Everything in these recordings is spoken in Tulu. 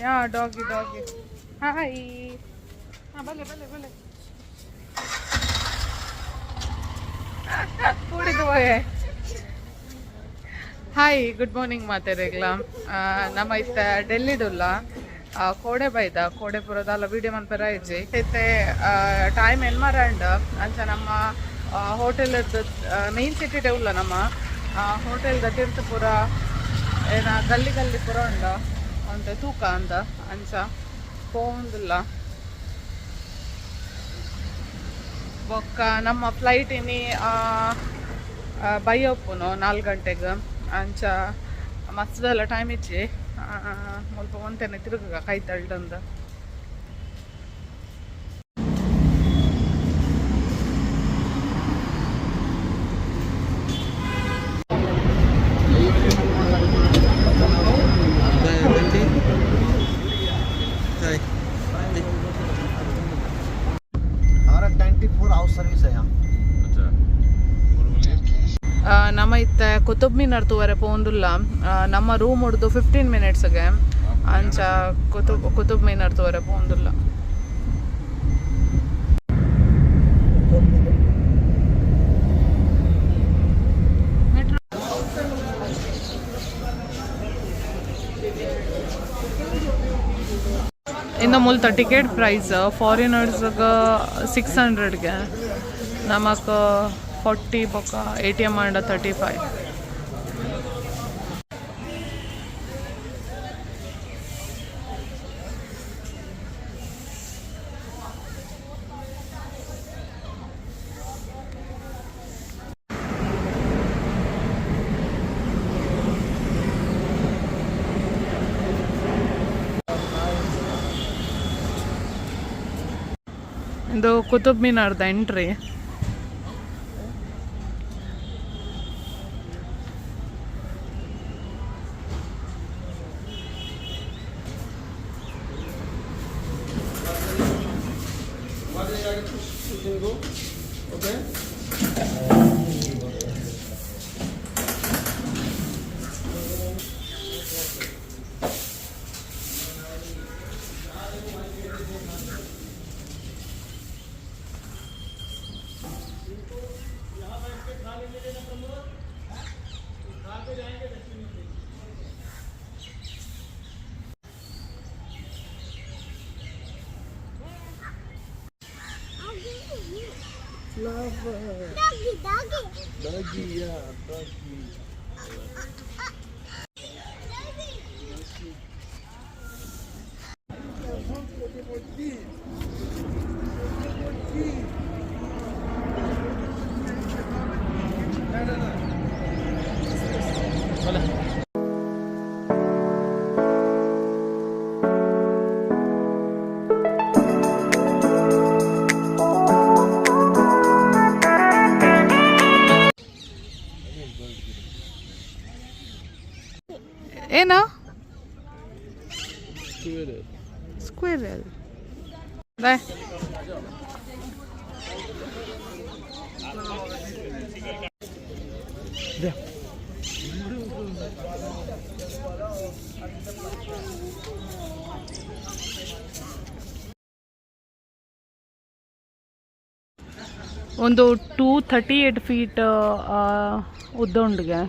ಹಾಂ, ಡಾಗಿ ಡಾಗಿ. ಹಾಯ್. ಹಾಂ, ಬಲ್ಲೆ ಬಲ್ಲೆ ಬಲ್ಲೆ. ಕೂಡಿದು ಹೋಯೆ. ಹಾಯ್, ಗುಡ್ ಮಾರ್ನಿಂಗ್ ಮಾತೆರೆಗ್ಲ. ನಮ್ಮ ಇತ್ತೆ ಡೆಲ್ಲಿಡುಲ್ಲ, ಕೋಡೆ ಬೈದ. ಕೋಡೆ ಪುರದಾಲ ವೀಡಿಯೋ ಮನ್ಪೆರ ಇಜ್ಜಿ. ಇತ್ತೆ ಟೈಮ್ ಎನ್ಮರಂಡ್. ಅಂಚ ನಮ್ಮ ಹೋಟೆಲ್ ಮೇನ್ ಸಿಟಿ ಉಲ್ಲ. ನಮ್ಮ ಹೋಟೆಲ್ದ ತಿರ್ತು ಪೂರ ಏನ ಗಲ್ಲಿ ಗಲ್ಲಿ ಪೂರ ಉಂಡು ಒಂತೆ ತೂಕ ಅಂದ. ಅಂಚ ಪೋಂದಿಲ್ಲ. ಬೊಕ್ಕ ನಮ್ಮ ಫ್ಲೈಟ್ ಇನಿ ಬೈಯೊಪ್ಪುನು 4 ಗಂಟೆಗೆ. ಅಂಚ ಮಸ್ತ್ ಟೈಮ್ ಇಜ್ಜಿ. ಮುಲ್ಪ ಒಂತೆನೆ ತಿರುಗ ಕೈ ತಳ್ದಂದ. हमारा 24 our service है यहाँ. ನಮ್ಮ ಇತ್ತೆ ಕುತುಬ್ ಮಿನಾರ್ ತೂವರೆ ಪೋಂದುಲ್ಲ. ನಮ್ಮ ರೂಮ್ ಉಡ್ದು 15 ಮಿನಿಟ್ಸ್ಗೆ. ಅಂಚ ಕುತುಬ್ ಕುತುಬ್ ಮಿನಾರ್ ತೂವರೆ ಪೋಂದುಲ್ಲ. ಇನ್ನು ಮುಲ್ತ ಟಿಕೆಟ್ ಪ್ರೈಸ್ ಫಾರಿನರ್ಸ್ಗೆ 600ಗೆ, ನಮಕ್ 40. ಬೊಕ್ಕ ಎಟಿಎಮ್ ಆಂಡ 35. ಇದು ಕುತುಬ್ ಮಿನಾರ್ದ entry. Doggy, doggy. Doggy, yeah, doggy. ಏನು? ಸ್ಕ್ವಿರಲ್. ಬಾಯ್. ಒಂದು 238 ಫೀಟ್ ಉದ್ದ ಉಂಡುಗೆ.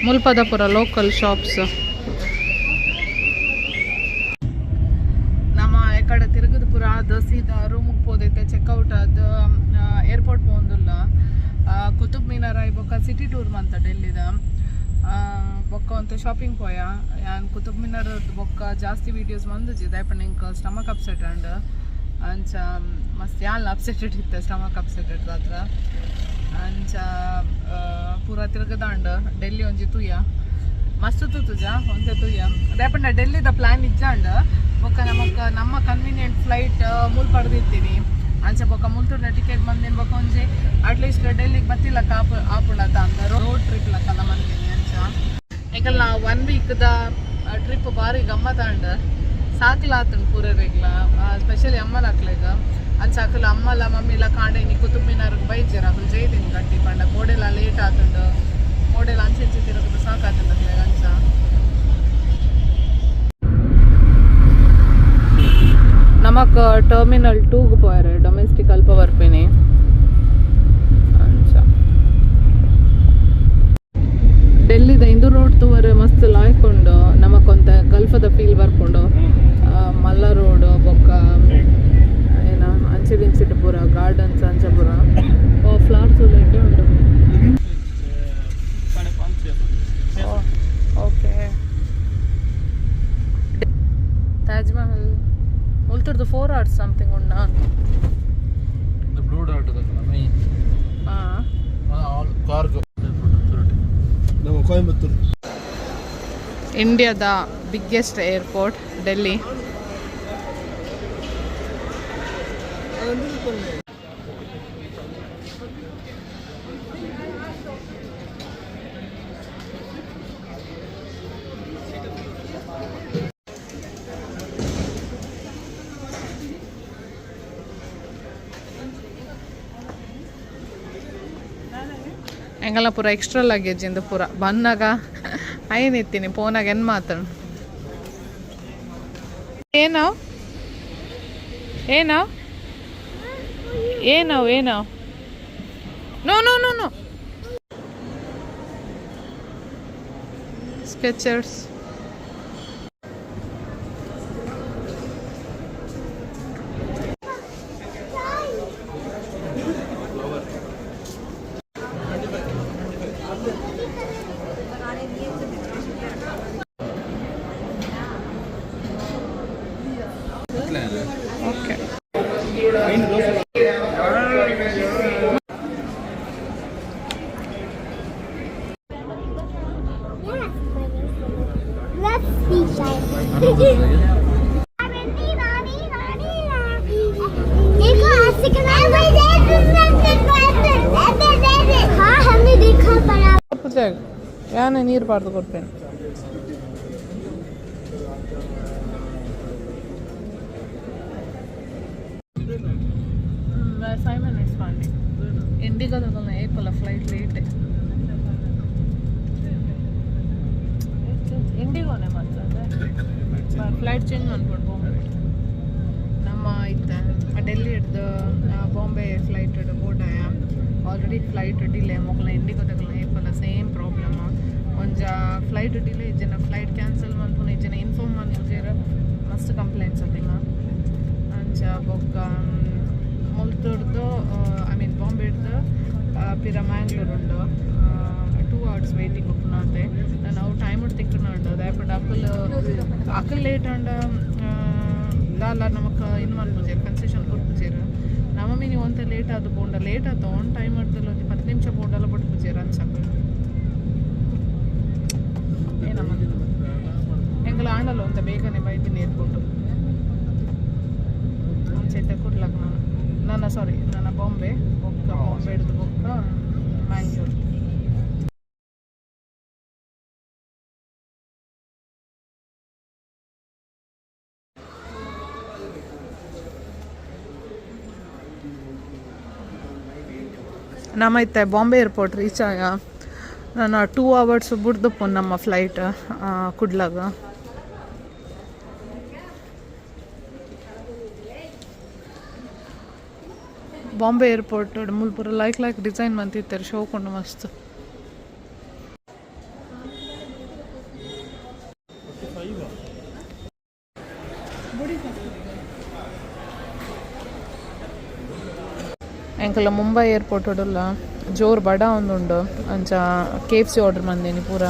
ಮುಲ್ಪದ ಪೂರ ಲೋಕಲ್ ಶಾಪ್ಸ್. ನಮ್ಮ ಎಕಡೆ ತಿರುಗದ ಪೂರ ಆದ್ ಸೀದಾ ರೂಮಿಗೆ ಪೋದೈತೆ, ಚೆಕ್ಔಟ್ ಆದ್ ಏರ್ಪೋರ್ಟ್ ಪೋಂದುಲ್ಲ. ಕುತುಬ್ ಮಿನಾರ್ ಆಯ್ ಬೊಕ್ಕ ಸಿಟಿ ಟೂರ್ ಮಂತ ಡೆಲ್ಲಿದ. ಬೊಕ್ಕ ಒಂತೆ ಶಾಪಿಂಗ್ ಪೋಯ ಯಾನ್. ಕುತುಬ್ ಮಿನಾರ್ ಬೊಕ್ಕ ಜಾಸ್ತಿ ವೀಡಿಯೋಸ್ ಮಂದುಜಿ, ದಾಯೆ ಎಂಕ್ ಸ್ಟಮಕ್ ಅಪ್ಸೆಟ್ ಅಂಡ್. ಅಂಚ ಮಸ್ತ್ ಯಾನ್ಲ ಅಪ್ಸೆಟ್ ಇತ್ತೆ ಸ್ಟಮಕ್ ಅಪ್ಸೆಟ್ ಹತ್ರ. ಅಂಚ ಪೂರ ತಿರುಗದಾಂಡ್. ಡೆಲ್ಲಿ ಒಂಜಿ ತೂಯ, ಮಸ್ತ್ ತೂತುಜ, ಒಂತೆ ತೂಯ. ದಾಯೆ ಡೆಲ್ಲಿದ ಪ್ಲಾನ್ ಇಜ್ಜಾಂಡ್. ಬೊಕ್ಕ ನಮಕ್ ನಮ್ಮ ಕನ್ವೀನಿಯಂಟ್ ಫ್ಲೈಟ್ ಮೂಲ್ ಪಡೆದಿತ್ತೀನಿ. ಅಂಚ ಬೊಕ್ಕ ಮುಲ್ತುರ್ನ ಟಿಕೆಟ್ ಬಂದಿನ ಬೊಕ್ಕ ಒಂಜಿ ಅಟ್ಲೀಸ್ಟ್ ಡೆಲ್ಲಿಗೆ ಬತ್ತಿಲಕ್ಕ ಆಪು ಆಪುಂಡತ ಅಂತ ರೋಡ್ ಟ್ರಿಪ್ ಲಕ್ಕಲ್ಲ ಮಂದಿನಿ. ಅಂಚ ಎಂಕಲ್ನ ಒನ್ ವೀಕ್ದ ಟ್ರಿಪ್ ಬಾರಿ ಗಮ್ಮತ್ತಾಂಡ್. ಸಾಕ್ಲಾತುಂಡು ಪೂರೆರೆಗ್ಲ, ಸ್ಪೆಷಲಿ ಅಮ್ಮನಕ್ಲೆಗ್. ಅಂಚ ಅಕುಲು ಅಮ್ಮಲ ಮಮ್ಮಿಲ ಕಾಂಡೆ ಇನಿ ಕುತುಬ್ ಮಿನಾರ್ಗ್ ಬೈಜೆರ್. ಅಕುಲು ಜೈದಿನಿ ಗಟ್ಟಿ ಪಂಡ ಕೋಡೆಲ ಲೇಟ್ ಆತುಂಡು, ಕೋಡೆಲ ಅಂಚೆ ಇಂಚೆ ತಿರುಗುದು ಸಾಕಾತುಂಡು ಅಕ್ಲೆಗ್. ಅಂಚ ನಮಕ್ ಟರ್ಮಿನಲ್ ಟೂಗ್ ಪೋಯರೆ, ಡೊಮೆಸ್ಟಿಕ್ ಅಲ್ಪ ಬರ್ಪಿನಿ. ಅಂಚ ಡೆಲ್ಲಿದ ಇಂದು ರೋಡ್ ತೂವರೆ ಮಸ್ತ್ ಲಾಯ್ಕ್ ಉಂಡು. ನಮಕೊಂತ ಗಲ್ಫದ ಫೀಲ್ ಬರ್ಪುಂಡು. ಮಲ್ಲ ರೋಡ್, ಬೊಕ್ಕ ಏನ ಅಂಚೆ ದಿಂಚಿಟ್ ಪೂರ ಗಾರ್ಡನ್ಸ್, ಅಂಚ ಪೂರ ಫ್ಲವರ್ಸ್ ಎಡ್ಡೆ ಉಂಡು. 5:30. ಓಕೆ, ತಾಜ್ ಮಹಲ್ ಮುಲ್ತುರ್ದು 4 ಅವರ್ಸ್ ಸಮಥಿಂಗ್ ಉಂಡಾ? The blue dot main. ಹಾಂ. All cargo. ನಮ್ಮ ಕೋಯಂಬತ್ತೂರು. ಇಂಡಿಯಾದ ಬಿಗ್ಗೆಸ್ಟ್ ಏರ್ಪೋರ್ಟ್ ಡೆಲ್ಲಿ. ಎಂಗಲ ಪೂರ ಎಕ್ಸ್ಟ್ರಾ ಲಗೇಜ್ ಇಂದು ಪೂರ. ಬನ್ನಾಗ ಐನ್ ಇತ್ತೀನಿ, ಪೋನಾಗ ಎನ್ ಮಾತಾಡು. ಏನೋ ಏನೋ ಏನೋ ಏನೋ. No, no, no, no. Skechers. Okay. Let's be shy. देखो, ऐसे करना। हाँ, हमने देखा बड़ा। ಯಾನೆ ನೀರು ಬಾರ್ದು ಕೊಡ್ತೇನೆ. 5 ಮಿನಿಟ್ಸ್ ಮಾಡಿ. ಇಂಡಿಗೋದ ಏಪಲ್ಲ ಫ್ಲೈಟ್ ಲೇಟ್. ಇಂಡಿಗೋನೆ ಮಾತ್ರ ಫ್ಲೈಟ್ ಚೇಂಜ್ ಮಾಡ್ಕೊಂಡು ಬಾಂಬೆ. ನಮ್ಮ ಇತ್ತ ಡೆಲ್ಲಿ ಹಿಡ್ದು ಬಾಂಬೆ ಫ್ಲೈಟ್ ಬೋರ್ಡಾಯ. Already flight delay. ಮೊಗಲ ಇಂಡಿಗೋದಗಲ ಏಪಲ್ಲ ಸೇಮ್ ಪ್ರಾಬ್ಲಮ್. ಒಂಜ ಫ್ಲೈಟ್ ಡಿಲೇ ಇಜ್ಜನ ಫ್ಲೈಟ್ ಕ್ಯಾನ್ಸಲ್ ಮನ್ಪುನ ಇಜ್ಜನ ಇನ್ಫಾರ್ಮ್ ಮನ್ಪುಜೆರ್. ಮಸ್ತ್ ಕಂಪ್ಲೇಂಟ್ಸ್ ಅತ್ತಿಂಗ. ಅಂಚ ಬೊಕ್ಕ ಮುಲ್ತುರ್ದು, I mean ಬಾಂಬೆಡ್ದು ಪಿರ ಮ್ಯಾಂಗ್ಳೂರ್ ಉಂಡು. 2 ಅವರ್ಸ್ ವೇಟಿಂಗ್ ಉಪ್ಪುನಾತೆ. ನಾನು ಅವು ಟೈಮ್ ತಿಕ್ಕುನ ಉಂಡು. ದಾಯೆ ಅಕಲ್ ಅಕಲ್ ಲೇಟ್ ಅಂಡ ದಾಲ ನಮಕ್ ಇನ್ ಮನ್ಪುಜೆರ್, ಕನ್ಸೆಷನ್ ಕೊರ್ಪುಜೆರ್. ನಮ ಮಿನಿ ಒಂತೆ ಲೇಟ್ ಆದ್ ಪೋಂಡ ಲೇಟ್ ಆತ, ಆನ್ ಟೈಮ್ ಅಡ್ದಲ್ಲ ಒಂಜಿ 10 ನಿಮಿಷ ಪೋಂಡಲ ಬುಡ್ಪುಜೆರ್. ಅಂಚ ಏನಮ್ಮ ಎಂಕಲ ಆಂಡಲ ಒಂತೆ ಬೇಗನೆ ಬೈದಿನಿ ಏರ್ಪೋರ್ಟ್. ಅಂಚ ಇತ್ತೆ ಕುಡ್ಲಕ್ ನಾನು ನನ್ನ ಸಾರಿ ನನ್ನ ಬಾಂಬೆ, ಬೊಕ್ಕ ಬಾಂಬೆ ಹಿಡ್ದು ಬೊಕ್ಕ ಮ್ಯಾಂಗ್ಳೂರ್. ನಮ್ಮ ಇತ್ತೆ ಬಾಂಬೆ ಏರ್ಪೋರ್ಟ್ ರೀಚ್ ಆಯ. ನಾನು 2 ಅವರ್ಸ್ ಬುಡ್ದು ನಮ್ಮ ಫ್ಲೈಟ್ ಕುಡ್ಲಾಗ. ಬಾಂಬೆ ಏರ್ಪೋರ್ಟ್ ಮುಲ್ಪ ಪೂರ ಲೈಕ್ ಲೈಕ್ ಡಿಸೈನ್ ಮಂತಿತ್ತೆರ್ ಶೋಕುಂಡು ಮಸ್ತ್. ಎಂಕಲ್ಲ ಮುಂಬೈ ಏರ್ಪೋರ್ಟ್ ಉಲ್ಲ ಜೋರು ಬಡ ಒಂದುಂಡು. ಅಂಚ ಕೆಎಫ್ಸಿ ಆರ್ಡರ್ ಮಂದಿನಿ ಪೂರ.